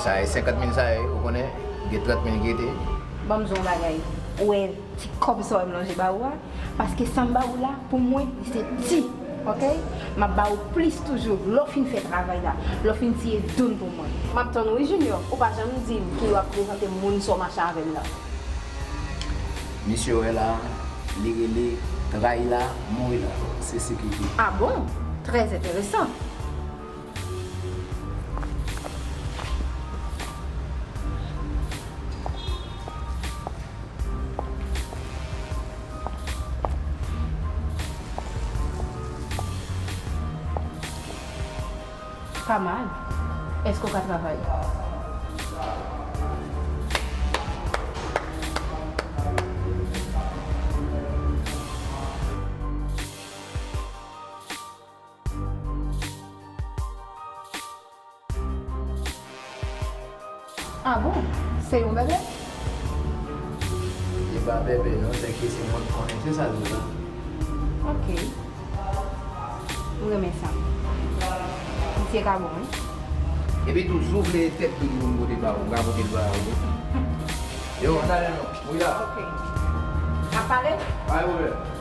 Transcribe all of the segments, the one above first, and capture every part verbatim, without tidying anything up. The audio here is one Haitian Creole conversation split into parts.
Sa e senkant mil sa ye, ou konnen, gen trant mil ki rete. Ban m di w yon bagay. Ou wè ti kòb sa w wè m lonje ba ou a? Paske sa m ba ou la, pou mwen, li se ti. Oke? M ap ba ou plis toujou. Lè w fin fè travay la, lè w fin tiye doun pou mwen. M ap tann ou wi, Junior. Ou pa janm di m ki lè w ap prezante m moun sa w mache avè l la. Misye w wè la, li rele Trayi la, mouri la. Se si ki di. Ah bon? Trè enteresan. Pa mal. Èske w ka travay? Ah bon? Se yon bèbè? Se pa bèbè non, sèke se mwen k konnen, se sa l ye la. Oke. M renmen sa. Misye ka bon, wi. Epi tou, si w vle tèt doud pou m pote ba ou, m ka pote l ba ou tou. Yo, ann ale non. Wi la. Oke. N ap pale? Pa gen pwoblèm.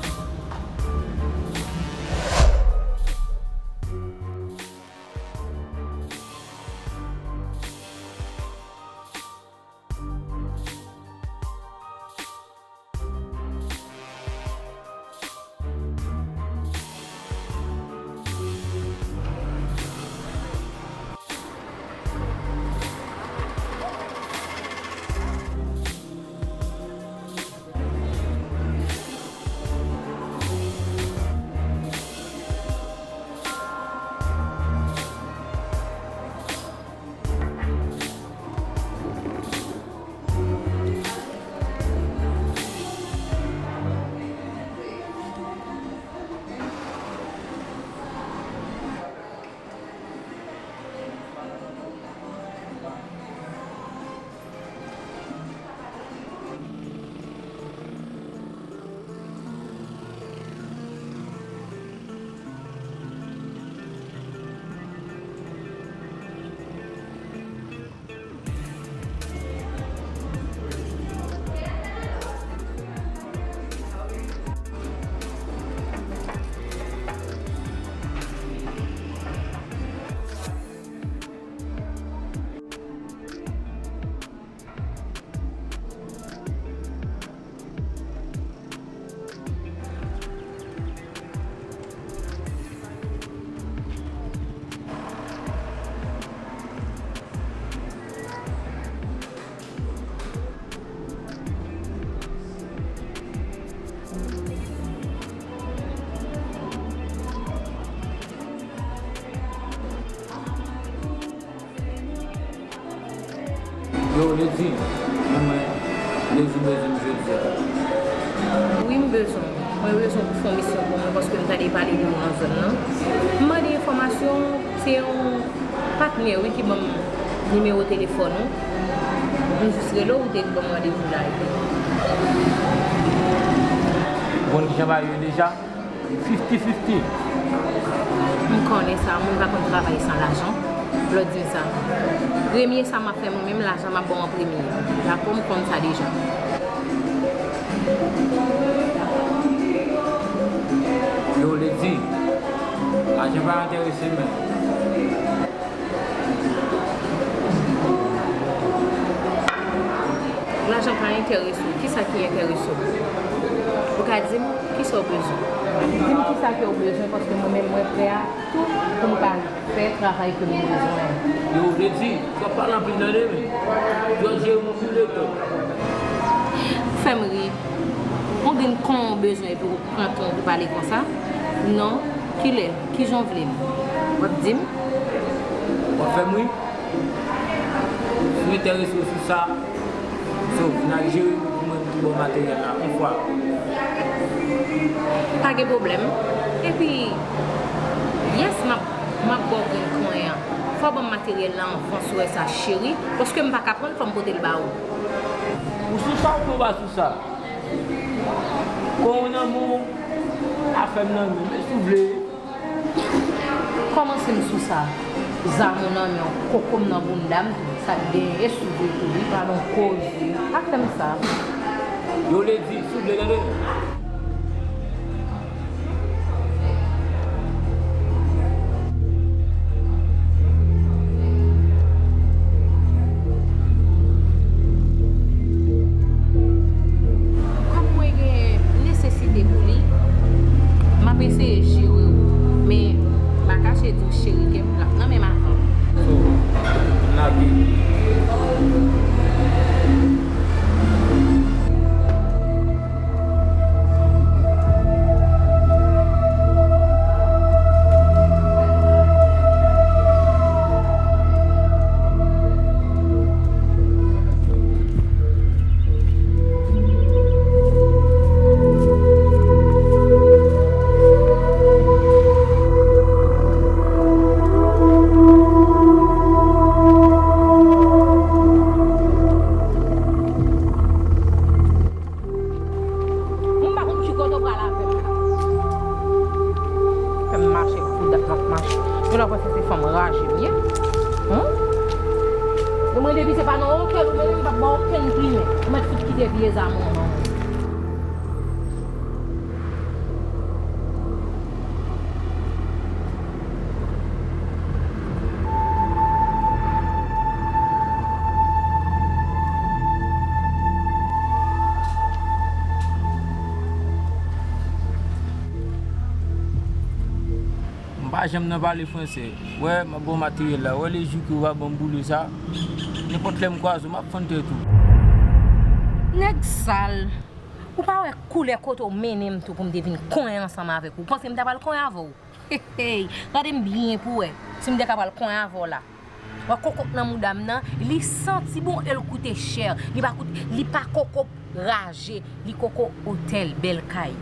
Yo, Lady, mwen, Lady bezwen m jodi a. Wi, m bezwen w. Mwen bezwen w pou fè yon misyon pou mwen, paske m t ale pale de ou nan zòn nan. M mande enfòmasyon, se yon patnè, wi, ki ban m nimewo telefòn ou. M jis rele w, ou te di ban m randevou la, epi. Ou konn kijan bagay yo deja? Fifty fifty. M konnen sa, moun pa konn travay san lajan. Lòt di m sa. Premye sa m ap fè mwen menm, lajan m ap ba w an premye. Dakò, m konn sa deja. Yo, Lady, lajan pa enterese m menm. Lajan pa enterese w. Kisa ki enterese w? Ou ka di m kisa w bezwen? Di m kisa ke w bezwen, paske mwen menm mwen prè a tou pou m ka fè travay ke m bezwen an. Yo, Lady, w ap pale anpil tande, men. Jòj jere m anpil de tan. Ou fè m ri. On grenn kon w bezwen epi w pran tan w pou pale konsa? Non. Kilè? Kijan w vle m? W ap di m? W ap fè m ri? Si w enterese w sou sa, so, vin al jere pou mwen, m tou ba w materyèl la, yon fwa. Pa gen pwoblèm. Epi, yes, m ap, m ap ba w grenn kwen an. Fò w ban m materyèl la anvan, si w wè sa, cheri, paske m pa ka pran l, fò m pote l ba ou. Ou sou sa oubyen w pa sou sa? Kon w nan men w, afè m nan men w, men si w vle. Kòmanse m sou sa. Zam ou nan men w, koko m nan bounda m tou. Sa k genyen, e sou vre tou wi, pa nan koze. Pa fè m sa. Yo vle di, si w vle tande. Kòm mwen gen nesesite pou li, m ap eseye jere w. Men, m pa kache di w, cheri, ke m ap nan menm avan. So, m lage. Mwen pa konn ki kote w pral avè m la. Fè m mache pou dat m ap mache. Yo la panse se fanm raje m ye. Hum? E mwen depi se pa nan otèl ou mennen m, m p ap ba w okenn plimen. Ou mèt fout kite vye zam ou nan men mwen. M pa janm nan pale franse. Wè, m ap ba w materyèl la. Wè le jou ke w va ban m boule sa. Nenpòt lè m kwaze w, m ap fann tèt ou. Nèg sal. Ou pa wè koulè kote w mennen m tou pou m te vin konyen ansanm avèk ou? Ou panse m ta pral konyen avè w? Hey, hey, gade m byen pou w wè si m te ka pral konyen avè w la. Wè kokot nan mouda m nan, li santi bon e l koute chè. Li pa koute, li pa koko raje, li koko otèl, bèl kay.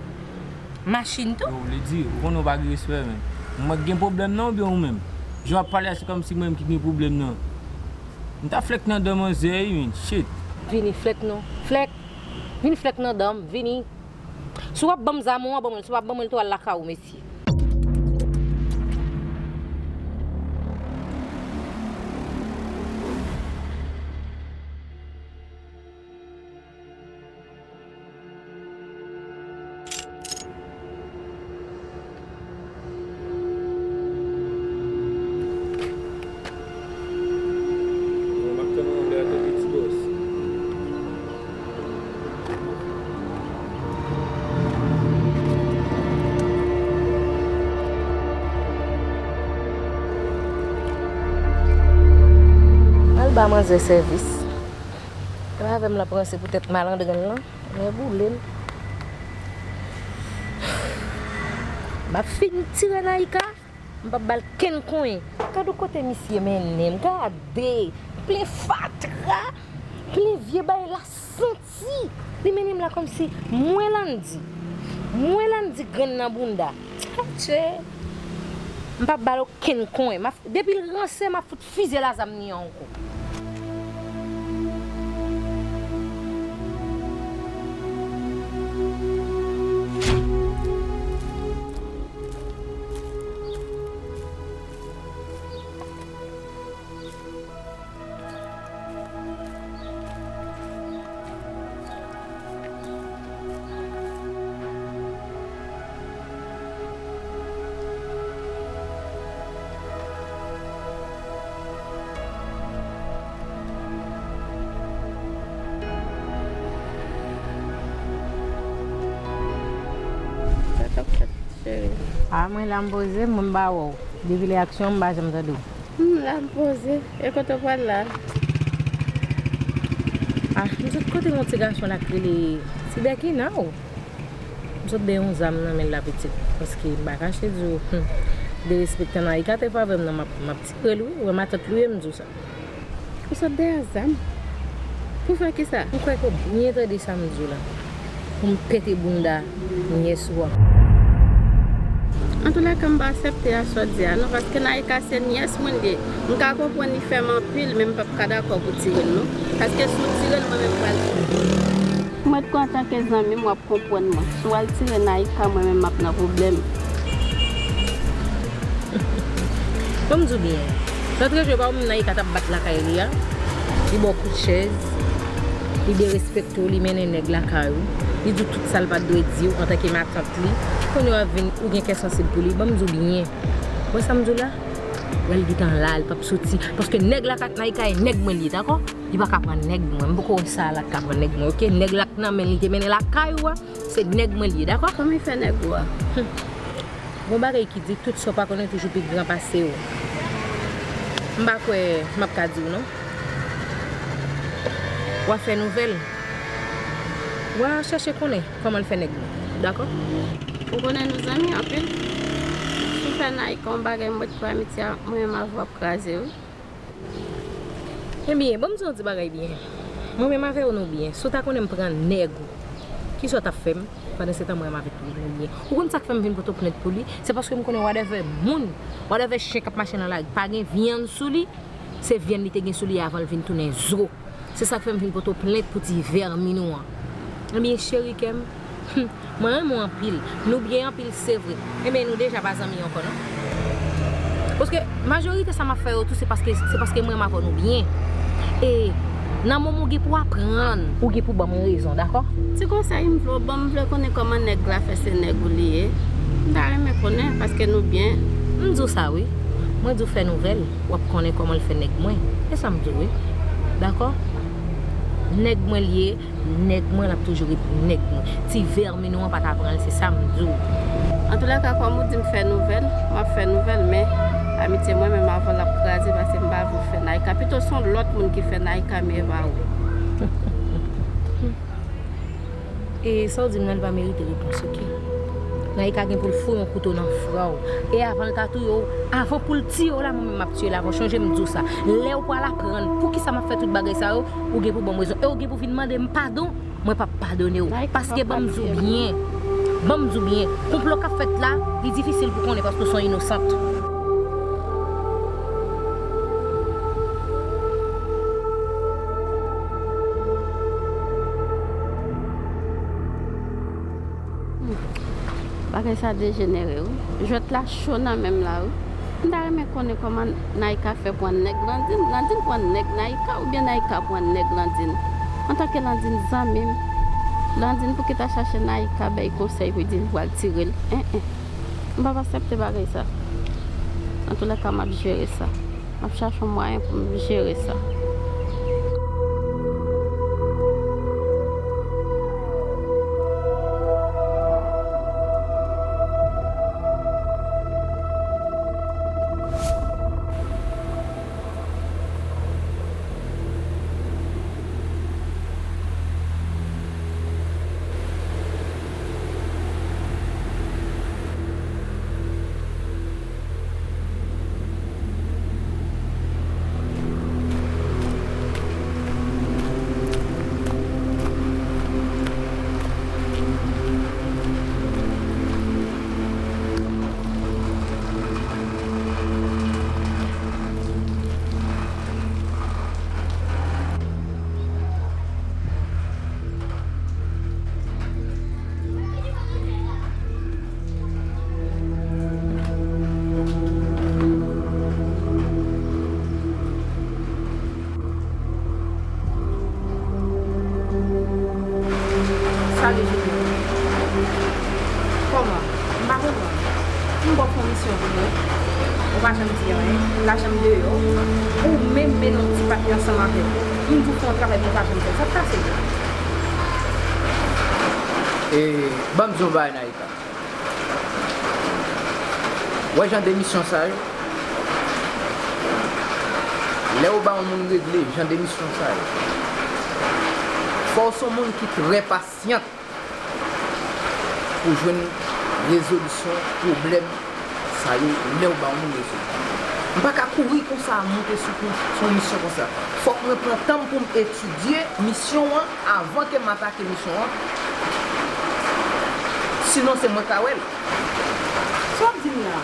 Machin tou. Yo, Lady, ou konnen w pa gen respè, men. Mwen k gen pwoblèm nan oubyen ou menm? Jan w ap pale a, se kòmsi mwen menm ki gen pwoblèm nan. M ta flèk nan dan manzè, wi, men, shit. Vini flèk non. Flèk. Vin flèk nan dan m, vini. Si w ap ban m zam ou an, ban mwen l. Si w p ap ban mwen l tou, al lakay ou, mesye. Bon, m ap tann ou lè a, tanpri, ti bòs. Al ba manzè sèvis. Se pa avè m l ap ranse poutèt malandren l lan. Mwen boule m. M ap fin tire Naïka. M p ap ba l kenn konyen. Gade kote misye mennen m. Gade. Plen fatra. Plen vye bagay la santi. Li mennen m la kòmsi mwen Landy. Mwen Landy grenn nan bounda. Atchè. M p ap ba l okenn konyen. M ap, depi l ranse, m ap fout fize l a zam li an ankò. Sa k ap fèt, cheri? A, mwen la m poze, mwen m pa wè w. Depi lè aksyon, m pa janm tande w. Hmm, la m poze. E kote w pral la? A, m sot kote yon ti gason la k rele Ti Bèkina, o. M sot de yon zam nan men l la, pitit. Paske m pa kache di w, hmm, derespektan Naïka te fè avè m nan, m ap, m ap tire l, wi. Ou wè matant li ye, m di w sa. Ou sot dèyè zam? Pou fè kisa? M kwè ke w byen tande sa m di w la. Pou m pete bounda nyès ou a. Antoulèka, m pa aksepte a sa w di a non, paske Naïka se nyès mwen li ye. M ka konprann li fè m anpil, men m p ap ka dakò pou tire l non. Paske si w tire l, mwen menm m pral tire l. Mwen t kwè antanke zanmi m, w ap konprann mwen. Si w al tire Naïka, mwen menm m ap nan pwoblèm. Ban m di w byen, lòt jou e pa ou menm Naïka t ap bat lakay li a? Li ba w kout chèz, li derespekte w, li mennen nèg lakay ou, li di w tout sa l pa t dwe di w antanke matant li. Kounye a w ap vin, ou gen kè sansib pou li, ban m di w byen. Wè sa m di w la? Wè l gentan la, l p ap soti. Paske nèg la k ak Naïka e nèg mwen li ye, dakò? Li pa ka pran nèg mwen. M poko wè sa la k ka pran nèg mwen, oke? Nèg la k nan men l, li te mennen lakay ou a, se nèg mwen li ye, dakò? Kòman l fè nèg ou a? Hum. Gon bagay ki di, tout sa w pa konnen toujou pi gran pase w. M pa kwè m ap ka di w non. W a fè nouvèl. W a chèche konnen kòman l fè nèg mwen. Dakò? Ou konnen nou zanmi anpil. Si w fè Naïka yon bagay, m wè pwamiti a, mwen menm avè w ap kraze, wi. Ebyen, ban m di w yon ti bagay byen. Mwen menm avè w nou byen. Si w ta konnen m pran nèg ou, kisa w t ap fè m? Pandan se tan mwen menm avèk li nou byen. Ou konn sa k fè m vin pote w plent pou li? Se paske m konnen whatever moun, whatever chen k ap mache nan lari pa gen vyann sou li, se vyann li te gen sou li avan l vin tounen zo. Se sa k fè m vin pote w plent pou ti vèmin ou an. Ebyen, cheri kè m, mwen renmen w anpil. Nou byen anpil, se vre. Ebyen, nou deja pa zanmi ankò, non? Paske majorite sa m ap fè yo tou, se paske, se paske mwen menm avè w nou byen. E nan moman w gen pou aprann, ou gen pou ban mwen rezon, dakò? Ti konsèy m vle w ban m, m vle konnen kòman nèg la fè se nèg ou li ye. M ta renmen konnen, paske nou byen. M di w sa, wi. Mwen di w fè nouvèl, w ap konnen kòman l fè nèg mwen. E sa m di w, wi. Dakò? Nèg mwen li ye, nèg mwen, l ap toujou ret nèg mwen. Ti vèmin ou an pa ta pran l, se sa m di w. Antoulèka, kòm ou di m fè nouvèl, m ap fè nouvèl, men amitye mwen menm avè w l ap kraze, paske m pa vle w fè Naïka. Pito se yon lòt moun ki fè Naïka, men e pa ou. E sa w di m nan, li pa merite repons, oke? Naïka gen pou l foure yon kouto nan fwa w. E avan l ta touye w, avan pou l tiye w la, mwen menm m ap tiye l avan w. Chonje m di w sa. Lè w pral aprann poukisa m ap fè tout bagay sa yo, ou gen pou ban m rezon. E w gen pou vin mande m padon, mwen p ap padone w. Paske ban m di w byen. Ban m di w byen. Konplo k ap fèt la, li difisil pou konnen paske w se yon inosant. Bagay sa dejenere wi. Jwèt la cho nan men m la wi. M ta renmen konnen kòman Naïka fè pran nèg Landine. Landine pran nèg Naïka oubyen Naïka pran nèg Landine? Antanke Landine zanmi m, Landine pou ki ta chache Naïka bay konsèy pou di l pral tire l? En en. M p ap aksepte bagay sa. Antoulèka, m ap jere sa. M ap chache yon mwayen pou m jere sa. Salye, Junior. Kòman? M pa konprann. M ba w fè yon misyon pou mwen. Ou pa janm di anyen. Lajan m deyò. Ou menm mennen yon ti papye ansanm avè m. M di w fè yon travay pou w pa janm fè l. Sa k pase? E, ban m di w yon bagay, Naïka. Wè jan de misyon sa yo, lè yo ba yon moun regle jan de misyon sa yo, fò w se yon moun ki trè pasyant pou jwenn rezolisyon pwoblèm sa yo lè w ba yon moun rezolisyon. M pa ka kouri konsa moute sou, sou yon misyon konsa. Fòk mwen pran tan m pou m etidye misyon an avan ke m atake misyon an. Sinon, se mwen k a wè l. Sa w ap di m la?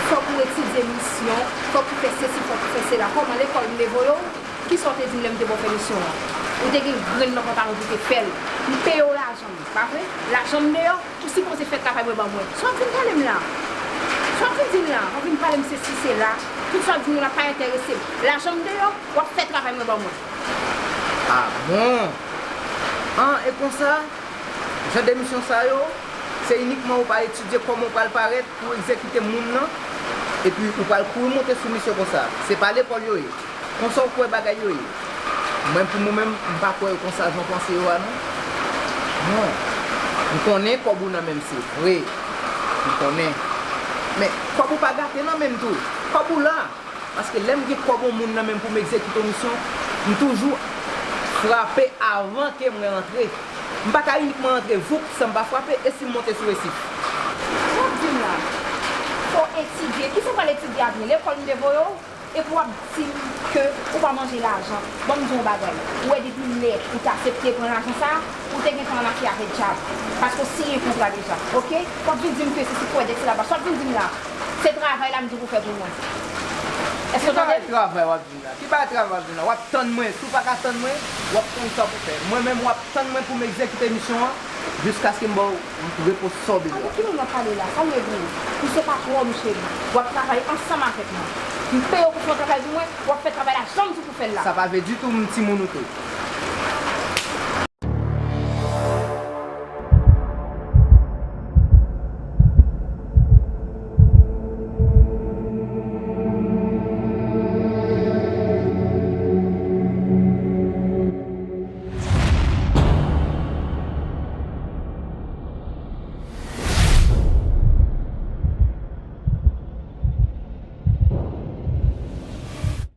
Fòk ou etidye misyon, fòk ou fè sesi, fòk ou fè sela. Kòman lekòl m te voye w? Kisa w te di m lè m te ba w fè misyon an? Ou te gen grenn nan pantalon pou w te fè l. M peye w lajan m, pa vre? Lajan m deyò, ou sipoze fè travay mwen ban mwen. Sa w ap vin pale m la? Sa w vin di m la, w vin pale m sesi sela, tout sa w di m la pa enterese m. Lajan m deyò, w ap fè travay mwen ban mwen. Ah bon? An, e konsa? Jan de misyon sa yo, se inikman ou pa etidye kòman ou pral parèt pou egzekite moun nan, epi ou pral kouri monte sou misyon konsa. Se pa lekòl yo ye. Konsa ou kwè bagay yo ye? Mwen pou mwen menm, m pa kwè yo konsa jan w panse yo a non. Non. M konnen kòb ou nan men m se vre. M konnen. Men kòb ou pa gate nan men m tou. Kòb ou la. Paske lè m gen kòb yon moun nan men m pou m egzekite yon misyon, m toujou frape avan ke mwen rantre. M pa ka inikman rantre voup san m pa frape e si m monte sou resif. Sa w ap di m la? Fò w etidye. Kisa w pral etidye a vre? Lekòl m te voye w? Epi w ap di m ke ou pa manje lajan. Ban m di w yon bagay. Ou wè depi lè ou te aksepte pran lajan sa a, ou te gentan annafè avèk dyab. Paske w siyen kontra deja. Oke? W ap vin di m ke sesi, kowèdèk se laba. Sa w ap vin di m la? Se travay la m di w pou fè pou mwen. Èske w tande? Travay w ap di m la? Ki bagay travay w ap di m la? W ap tann mwen. Si w pa ka tann mwen, w ap tann sa pou fè. Mwen menm, w ap tann mwen pou m egzekite misyon an jiskaske m ba w repons sa w bezwen. Avèk ki moun w ap pale la? Sa m vle di w? Ou se patwon m, cheri. W ap travay ansanm avèk mwen. M peye w pou fè yon travay pou mwen, w ap fè travay la jan m di w pou fè l la. Sa pa vle ditou m timoun ou tou.